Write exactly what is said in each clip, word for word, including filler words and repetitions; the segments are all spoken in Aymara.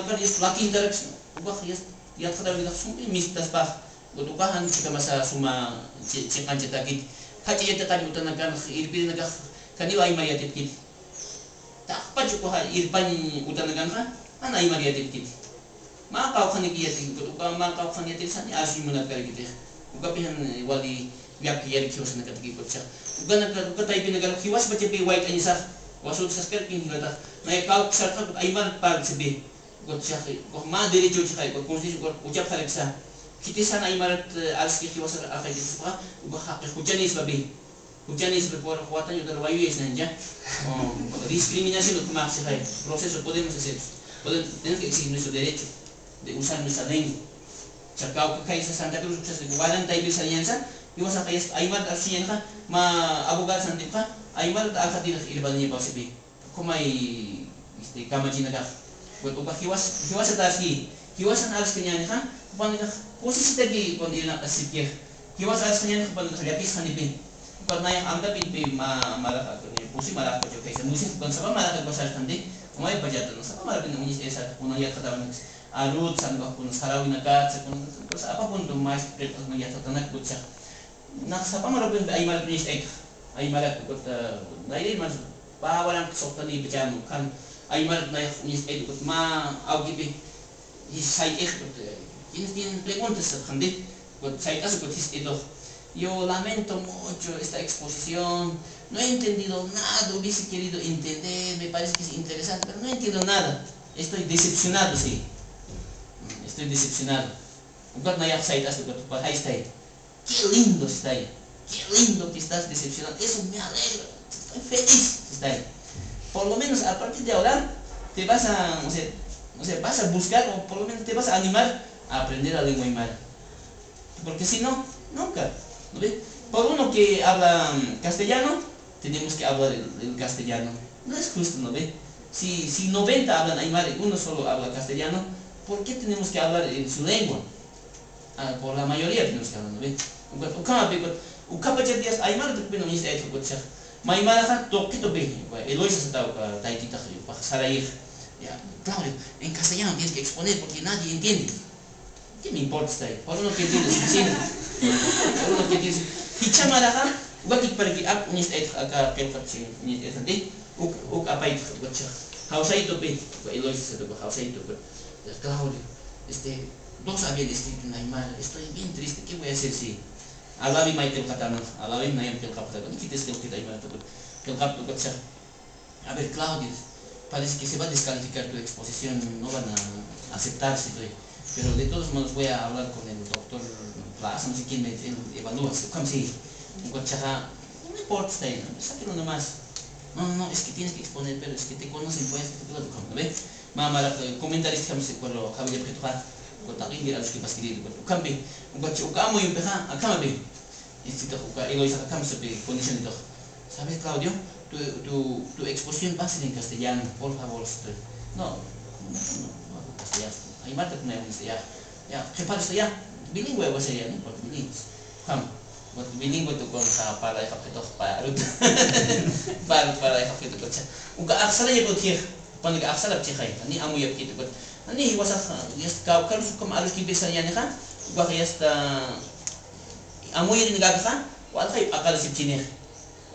Ukat yasta lakintarak, ukax yasta yatxatäwinakax sumpi mistaspax, ukat ukax jan chikamasa suma chi-, chiqanchatäkit. Jach'a yatiqañ utanakanx, irpirinakax, janiw aymar yatitkit. Taqpach ukaxa irpañ utanakanxa, jan aymar yatitkit. Mä qawqhanik yatitkit, ukat uka mä qawqhan yatitkit, jani arsuñ munapkarkitix. Ukapi jan wali llakiyarki jiwasanakatakipkutchax. Ukanaka, uka taypinakar jiwaspachapi wayt'añasax, wasut saskarkin jilatax. Nay kawksarxa, ukat aymar parlt'sipï. Ukat chixi, ukax mä derecho chixay, ukat constitución ukat uchapxaraksa. Khitis jan aymarat, eh, arski jiwasar arxayt'isipxa, ukax jaqix juchanispapi. Juchanispapi por watañ utar wayuyasnañcha. O, discriminación ukhamax chixay. Proceso podemos hacer. Podemos, tenemos que exigir nuestro derecho de usar nuestra lengua. Chakaw kakaysa Santa Cruz, uksas waran taypir sariñansa, jiwasaxa yasta aymarat arsuñanxa, mä abogado santipxa, aymarat arxatirix irpaniñapasipi. Ukham, este, kamachinakax. Ukat uka jiwas-, jiwasat arski, jiwasan arskañänixa, jupanakax kusisitaki ukan irnaq'asipkix. Jiwas arskañänixa jupanakax llakisxanipi. Ukat nayax amtapinpi mä, maraxa, pusi maraxa, pacha kaysa, musi, ukan sapa maraxa uka sarxanti, ukham pachatan, sapa marapin uñist'ayasat, kuna yatxatäwinaks, arut, san, ukax kuna saräwinakat, sa, kuna, sa, apa punto más, yatxatanak, ukat sa. Nax sapa marapin aymarat uñist'aytxa. Aymarat ukat, ah, nayri mas, pä waranqa suxtanïpachan, kan aymarat nayax uñist'ayt ukat mä awkipi, jis sayt'ix ukat, eh, tienes, tienen preguntas, sapxanti, ukat sayt'as ukat jist'itux. Yo lamento mucho esta exposición, no he entendido nada, hubiese querido entender, me parece que es interesante, pero no entiendo nada. Estoy decepcionado, sí. Estoy decepcionado. Ukat nayax sayt'as ukat, ukat jist'ay. Qué lindo, sistay. Qué lindo que estás decepcionado. Eso me alegra. Estoy feliz, sistay. Por lo menos a partir de ahora te vas a, o sea, o sea, vas a buscar o por lo menos te vas a animar a aprender la lengua aymara. Porque si no, nunca. ¿No ve? Por uno que habla, mm, castellano, tenemos que hablar el, el castellano. No es justo, ¿no ve? Si, si noventa hablan aymara y uno solo habla castellano, ¿por qué tenemos que hablar en su lengua? Ah, por la mayoría tenemos que hablar, ¿no ve? Ukat, ukhamapi, ukat, ukhapachat yasta aymarat ukpin uñist'aytxa, ukat chixi. Mä aymaraxa tuqitupi, ukat, Eloisa sata, ukat taytitax, ukat sarayix. Ya, Claudio, en castellano tienes que exponer porque nadie entiende. ¿Qué me importa, sistay? Por uno que entiende suficiente. Por uno que entiende. Jichha maraxa, uka kikparakiw ak uñist'aytxa, aka qillqat uñist'aytxa, uk, uk apaytxa, ukat chixi. Jawsaytupi, ukat Eloisa sata, ukat jawsaytupi. Claudio, este, dos habían escrito en aymara, estoy bien triste, ¿qué voy a hacer si? Alawi may qillqatäna, alawi nayam qillqapxta, ¿no? Khitis qillqit aymaratupi, qillqapxta, ukat chixi. A ver, Claudio, parece que se va a descalificar tu exposición, no van a aceptar, si estoy. Pero de todos modos voy a hablar con el doctor Plaza, no sé quién me, él evalúa, si, ukham si. Ukat chixi, no me importa, sistay, ¿no? Sáquenlo nomás. No, no, no, es que tienes que exponer, pero es que te conocen, pues, que te puedo, ¿no ve? Mä marax, eh, comentarista, ukham si, cuando Javier Petuja, cuando también quiere los que más querido, ukampi, ukat chixi, uka amuyumpixa, akhamapi. Este, uka Eloisa akham sapa condición, ¿sabes, Claudio? Tu, tu, tu exposición va a ser en castellano, por favor, este. No, no, no, no, castellano. Aymarata kunay, ya, ya, ¿qué parte ya? Bilingüe va a ser ya, ¿no? Porque bilingüe. Ukham, porque bilingüe tu con sa para, para, para, para, para, uka axsarayapxi, jupanakax axsarapxi, jani amuyapkit, ukat. Jani jiwasax, yasta kawkharus ukham aruskipir sarañänixa, ukax yasta amuyirinakäkixa, walja p'aqarisipchinix.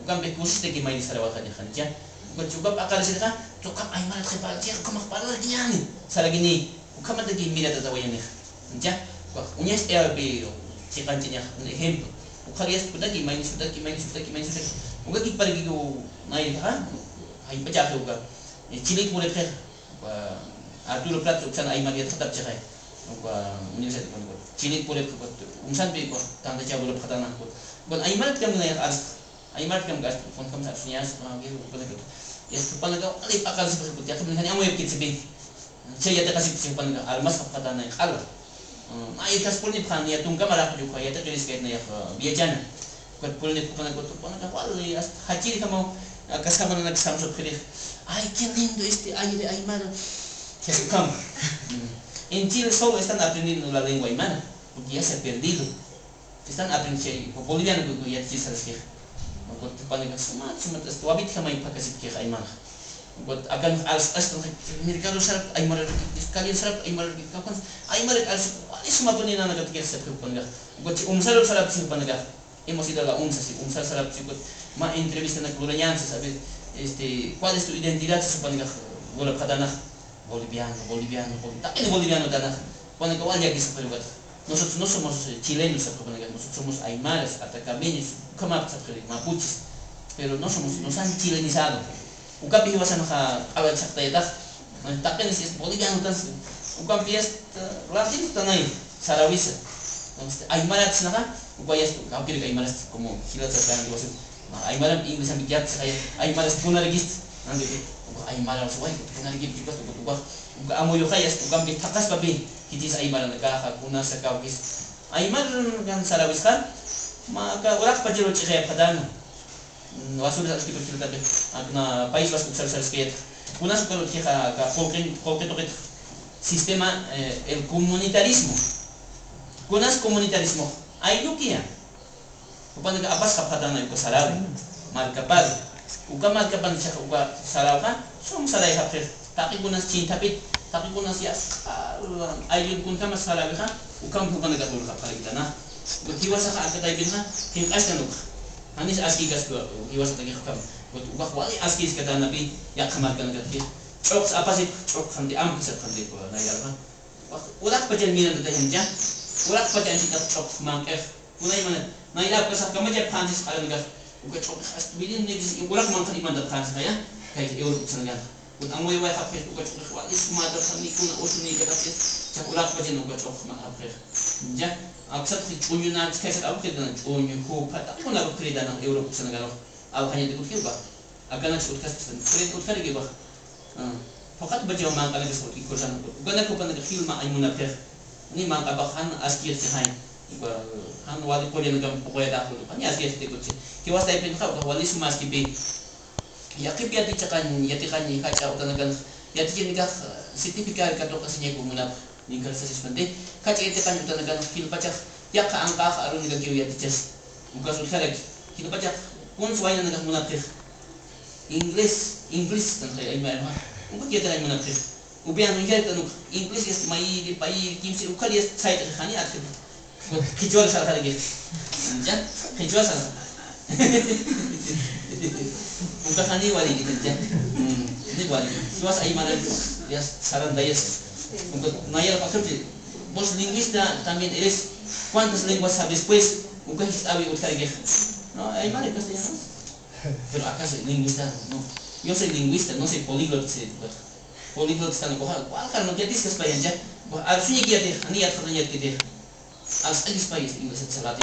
Ukampi kusisitaki mayni sarawayxani, janicha. Ukat uka p'aqarisirixa, tuqam aymarat qhiparchix, ukhamax parlarkiñäni, sarakini, ukhamataki miratatawayanixa. Janicha, ukax uñacht'ayäwipi chiqanchañax, un ejemplo. Ukhar yasta kutaki, mayni sutaki, mayni sutaki, mayni sutaki. Uka kikparakiw nayrixa, jayp'achaxi uka. Eh, Chilipi puripxi, uka Arturo Prats uksan aymar yatxatapxi chixay. Uka universidad, uka Chilipi puripxi, uka umsanpi, uka tantachäwirapxatana, uka. Uka aymarat kampi nayax arsa. Aymarat kampi arsa, uka kamsa arsuñasa, uka, uka, uka. Ya, uka, uka, wali p'aqarisipxi, uka, ya, uka, uka, amuyapkit sipi. Chay yatiqasipxi, uka, uka, armaskapxatana, q'ala. Mm, ay, ukas purinipxi, niya tunka marax, uka, yatiqiriskayt nayax, uh, villachana. Ukat purinipxi, uka, uka, uka, wali, hasta jachirjamaw, akaskamanak samsupxirix. Ay, qué lindo este aire aymara. Ukham. Mm. En Chile solo están aprendiendo la lengua aymara, porque ya se ha perdido. Están aprendiendo, boliviano, uka, uka, yatichir saraskix. Ukat jupanakax sumat, sumat, hasta wawitjamay phakasipkix aymarax. Ukat akan arsuq'astan, mercado sarapxi aymarakï, calles sarapxi aymarakï, kawkhansa aymarak arsuq, wali sumapuni nanakatakir sapxi jupanakax. Ukat umsarur sarapxi jupanakax. Hemos ido a la UNSA, sí, UNSA sarapxi, ukat mä entrevistanak lurañänsa, ¿sabes? Este, ¿cuál es tu identidad? Jupanakax lurapxatänxa. Boliviano, boliviano, boli-, taqin bolivianotänxa. Jupanakax wal llakisipxi ukat. Nosotros no somos, eh, chilenos, sapxi jupanakax, nosotros somos aymaras, atacameños, ukhamapxi sapxi, mapuches. Pero no somos, nos han chilenizado. Ukapi jiwasanxa q'awachaqtayatax. Taqin si es boliviano tan, ukampi es, eh, latino tanay, sarawisa. Entonces, aymarat sinaxa, ukayas, kawkïrïk aymaras, como jilat sarkan jiwasan. Aymaram inglesampi yat, ay-, aymaras kunarikist. Nandi, uka aymaram suway, kunarikip, uka, uka, uka amuyuxayas, ukampi thaqaspapï, khitis aymaranakaxa, kunasa kawkis. Aymaran sarawisxa, mä aka uraqpacharu ch'ixayapxatäna. Mm, basura sarskipir filtapix, akna País Vasco sar-, sarskayat. Kunas ukaru utjixa, aka qullqi, qullqi tuqit sistema, eh, el comunitarismo. Kunas comunitarismo. Ayllukiya. Jupanaka apasxapxatäna uka sarawi, markapar. Uka markapan chiqa uka sarawxa, sum sarayxapxix. Taqikunas chinthapit, taqikunas yasqa, ayllun kunjama sarawixa, ukham jupanaka lurxapxarakitana. Uka jiwasaxa aka taypinxa, qillqastan ukxa. Janis askïkaski jiwasatakix ukham. Ukat ukax wali askïskatänapï, yaqha markanakatix. Ch'uqs apasit, ch'uqxamti, amkisatxamti, uka nayraqxa. Uraqpachan mirantatayamcha, uraqpachanchitax ch'uqx manq'ix. Kunaymanat, nayrapkasax kamacha phansis q'arankax, uka ch'uqix hasta mirin nipis uraq manq'an imantat phansis qaya, kay Europa sankan. Kun amuyawayxapxis, uka ch'uqix wali sumätatxa, ni kuna usu ni katapxis, chaq uraqpachan uka ch'uqix manq'apxix. Ya, aksatxi ch'uñunakis kaysat awkirtan, ch'uñu, jupa, taqi kuna awkirtan Europa sankan. Awjañatik utjirpa. Akanaksa utjastan, utjarikipax. Ah, phuqhat pachaw manq'anakaspa utjikusan, ukanak jupanakax jilmaxañ munapxix. Ni manq'apax jan askïrchixañ. Uka, jan wali qullanakam puquyatax, uka, ni askïrchixañ. Jiwas taypinxa, uka wali suma askipï. Yaqhip yatichaqañ, yatiqañ, jach'a utanakan, yatichinikas, certificar katuqasiñaku munapxi. Ninkar sasispanti, jach'a yatiqañ utanakan, jilpachax, yaqha anqax arunikakiw yatichas. Ukas utjaraki, jilpachax, kuns waynanakax munapxix. Inglés, inglés, tanqay, ayma, ayma. Ukat yatiqañ munapxix. Upian, uñjartan uk, inglés, yast, mayiri, payiri, kimsi, ukat yast, sayt'axani, atxi. Qhichwar sarxaraki. Ya, qhichwar sarxa. Ukaxa ni wali, ya. Mm, ni wali. Jiwas aymaran, ya, sarantayas. Uka, nayar patrulli. Vos lingüista también eres. ¿Cuántas lenguas sabes, pues? Uka jist'awi utjaraki. No, aymara y castellano. Pero acaso lingüista, no. Yo soy lingüista, no soy políglota, sí. Políglota están, ojalá, cuál, no, ya dices que es para allá. Arsuñaki yatix, ni yatxatañ yatkitix. Als'akispayas inglés, salati.